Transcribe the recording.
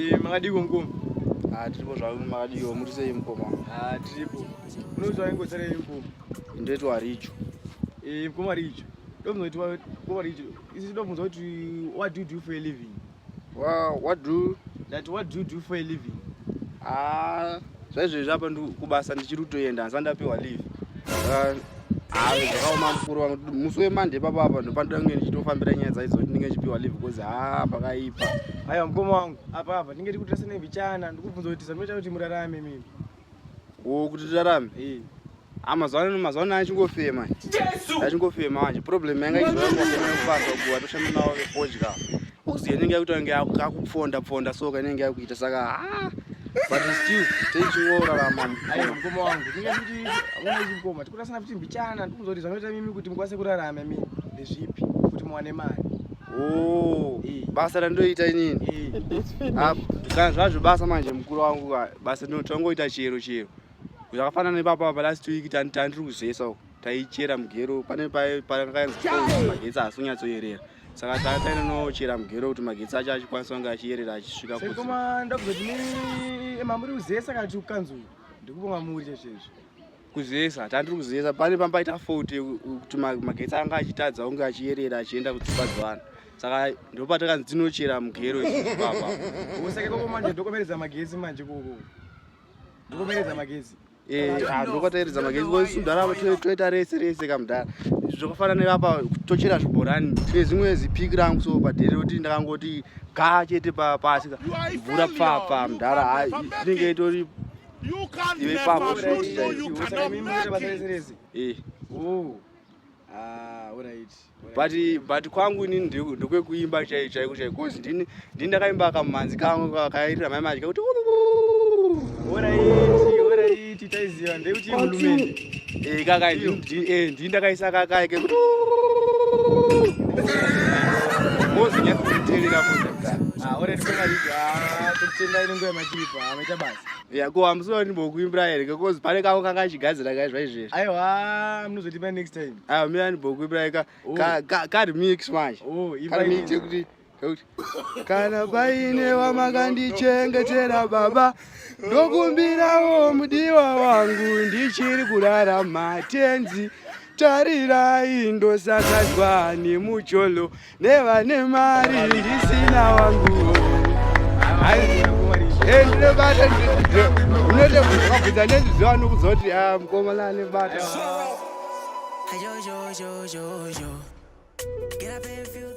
Eh, makadiko mukoma? Ah, tiripo zvavo, makadiwo? Muri sei, mukoma? Ah, tiripo. Unoitwa ingosarei, mukoma? Ndoitwa Richo. Eh, mukoma Richo. Ndobvunza kuti, mukoma Richo, isi ndobvunza kuti what do you do for a living? What do That what do you do for a living? Ah, zvaizvezvi apa kubasa ndichiri kutoenda, handisati ndapiwa leave. Ah, ah, zvakaoma, mukuru wangu. Musi weMande papa apa ndopanoda kunge ndichitofambira nyaya dzaidzo kuti ndinge ndichipiwa leave, because ha, pakaipa. Aiwa, mukoma wangu, apa apa ndinge tikutirasa nevichana, ndikubvunza kuti zvamunoita kuti murarame mimi. O, kuti tirarame? Eh. Ah, mazuva ano achingofema, achingofema manje. Problem yanga ichizokubasa kuwa toshanda navo vefodya, oxygen inenge yakuita kunge kakupfonda pfonda, soka inenge yakuita. Saka ah, but still tichingorarama. Aiwa, mukoma wangu, tinge kuti amuna mukoma, tikutirasana futi mbichana, ndikubvunza kuti zvanoita mimi kuti mukwanise kurarama mimi ndezvipi kuti muwane mari? Oh, Eh. basa randoita inini? Eh. Ah, kana zvazvo basa manje, mukuru wangu, ah, basa tongoita chero chero. Zvakafanana nepapa apa, last week tandiri kuzesa uko, taichera mugero. Pane pakanzi magetsi haasi kunyatsoyerera, saka tainonochera mugero kuti magetsi acho achikwanisa kunge achiyerera achisvika. Sekoma, ndakuzoti mi mamuri kuzesa kana kuti kukanzuru? Ndikupo mamuri chaizvo? Kuzesa, tandiri kuzesa. Pane pambaita fault kuti magetsi anga achitadza kunge achiyerera achienda kudzimba dzevanhu, saka ndopatakanzi tinochera mugero isusu papa. Saka ikoko manje ndokomeredza magetsi manje, koko ndokomeredza magetsi? Eh, ah, ndokwataeredza magetsi kosu mudhara, toita rese rese kamudhara. Zvakafanana nevapa tochera zvibhorani. Tine zvimwe zipiki rangu so padhere kuti ndakangoti ga chete pasi ka, mvura pfapfa, mudhara. Ah, inenge itori ive ipapo zvoti chaizvo. Saka mimi munoita basa rese rese? Eh. Oh. Ah, alright. But kwangu inini ndekwekuimba chaiko chaiko chaiko, 'cause ndini ndakaimba kamumanzi kangu kairira mai manje kakuti. Alright, taiziva ndekuti hulumende. Eh, kaka ndini ndakaisa kakai kekuti mozinyatsokuteerera futi. Ah, alright, koma. Ah, tokutendai nenguva yamatipa. Maita basa. Ya, ko hamusiwa ndimbokuimbira here? Because pane kangu kanga achigadzira kai zvaizvezvi. Aiwa, munozotipa next time. Aiwa, mina ndimbokuimbirai ka Oh. ka remix manje. Oh, Ka remix yekuti kana paine wamakandichengetera baba, ndokumbirawo mudiwa wangu, ndichiri kurarama, tenzi tarirai, ndosakadzwa nemucholo nevane mari, ndisina wangu. Eh, ndinobata, unoite ukabvunza nezviziva anokuudza kuti ah, mukoma lanebata. Yo, yo, yo, yo, yo. Get up and feel